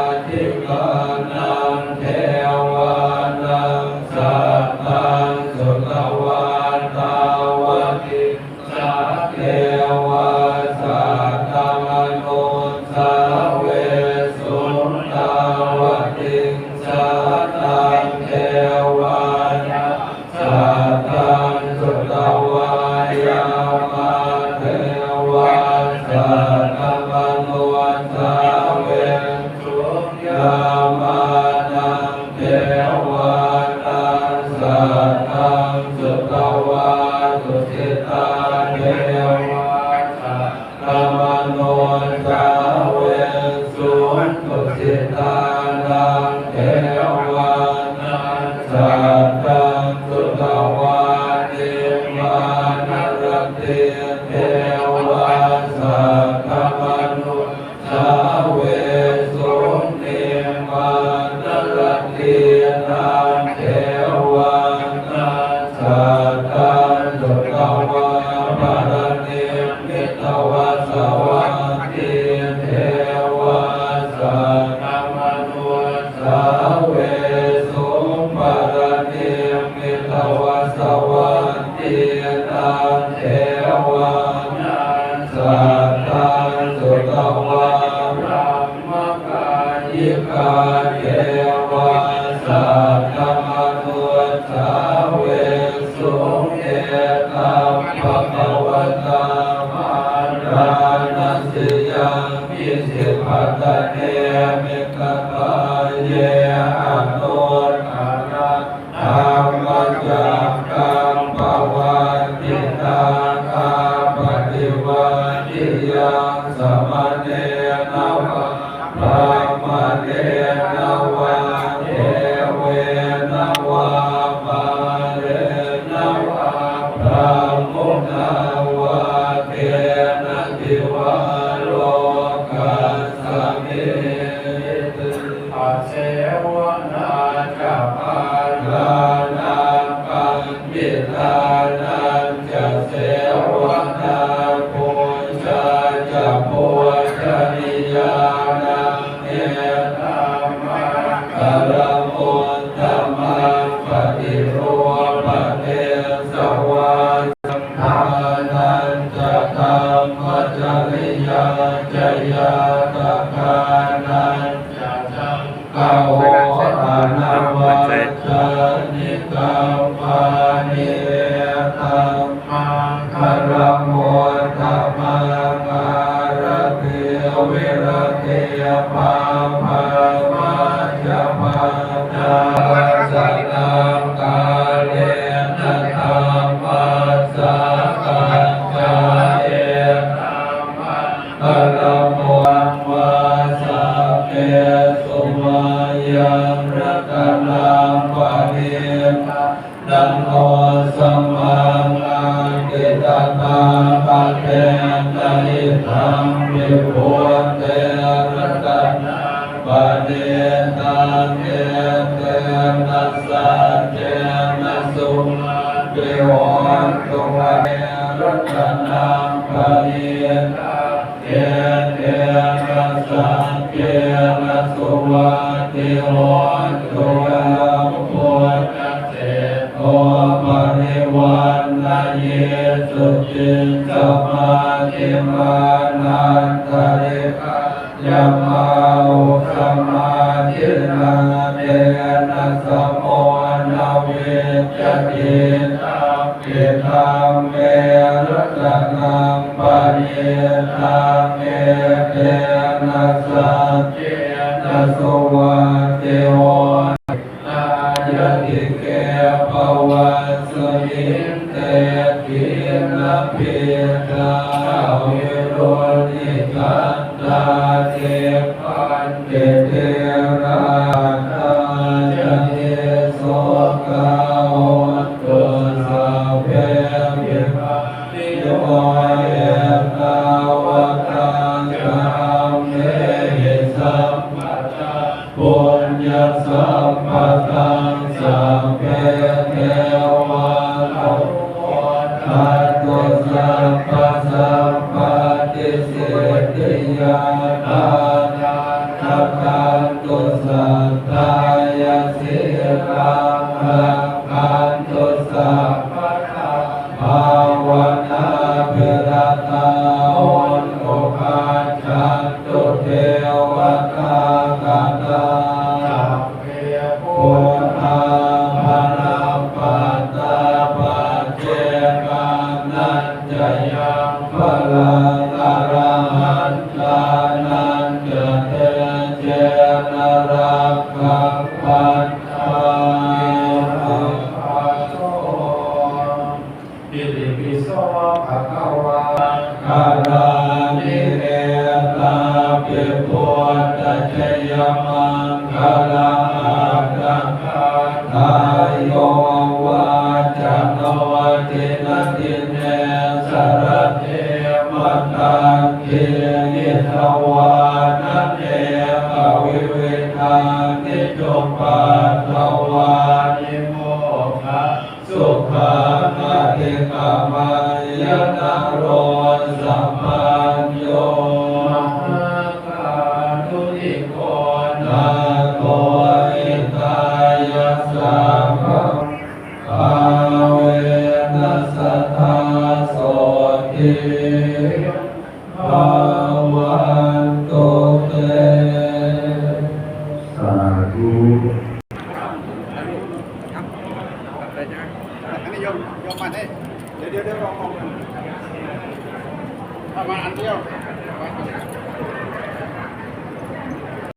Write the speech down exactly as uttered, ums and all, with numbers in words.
Ābādhikānaṃ devānaṃ saddaṃ sutvā tāvatiṃsā devā saddamanussāvesuṃ. Tāvatiṃsānaṃ devānaṃ saddaṃ sutvā yāmā devā saddamanussāvesuṃ. Yāmānaṃ devānaṃ saddaṃ sutvā tusitā devā saddamanussāvesuṃ. Tusitānaṃ devānaṃ saddaṃ sutvā nimmānaratī devā saddamanussāvesuṃ. Nimmānaratīnaṃ devānaṃ saddaṃ sutvā paranimmitavasavattī devā saddamanussāvesuṃ. Paranimmitavasavattīnaṃ devānaṃ saddaṃ sutvā brahmakāyikā devā saddamanussāvesuṃ. Etaṃ bhagavatā bārāṇasiyaṃ isipatane migadāye anuttaraṃ dhammacakkaṃ pavattitaṃ appaṭivattiyaṃ samaṇena vā brāhmaṇena vā devena vā mārena vā brahmunā vā kenaci vā lokasminti. Asevanā ca bālānaṃ paṇḍitānañca sevanā pūjā ca pūjanīyānaṃ etammaṅgalamuttamaṃ. Paṭirūpadesavā- sambhātañca dhammacariyā ca ñātakānañca saṅgaho anavajjāni kammāni etammaṅgalamuttamaṃ. Āratī viratī pāpā majjapā- nā sataṃ kālena dhammassākañjā etammaṅgalamuttamaṃ. Sabbesu mayaṃ ratanaṃ paṇidhī- tano samaṃ atthi tathāgatena idampi buddhe ratanaṃ paṇītaṃ, etena saccena suvatthi hotu. Ratanaṃ paṇītaṃ, etena saccena suvatthi hotu. Buddhaseṭṭho parivaṇṇayī suciṃ, samādhimānantarikaññamāhu, samādhinā tena samo na vijjati. Idampi dhamme ratanaṃ paṇītaṃ, etena saccena suvatthi hotu. Ñāyatike bhavasmiṃ, te khīṇabījā aviruḷhichandā, nibbanti dhīrā. Atthāya nissokā hontu, sabbepi pāṇino. Ettāvatā ca amhehi sambhataṃ puññasampadaṃ, sabbe devānumodantu sabbasampattisiddhiyā. Dānaṃ dadantu saddhāya, sīlaṃ rakkhantu sabbadā, bhāvanābhiratā hontu, gacchantu devatāgatā. Sabbe buddhā balappattā, paccekānañca yaṃ balaṃ, arahantānañca tejena, rakkhaṃ bandhāmi sabbaso. Itipi so bhagavā. Maṅgalāni, etāpi buddhajayamaṅgalaaṭṭhagāthā, yo vācano dinadine sarate matandī, hitvānanekavividhāni cupaddavāni, mokkhaṃ sukhaṃ adhigameyya naro sapañño. Mahākāruṇiko nātho, hitāya sabbapāṇinaṃ, bhāvena sadā sotthī bhavantu te. Sādhu. อันนี้โยม โยมมาให้ เดี๋ยว เดี๋ยว เดี๋ยว ลอง ลอง เอามาอันเดียว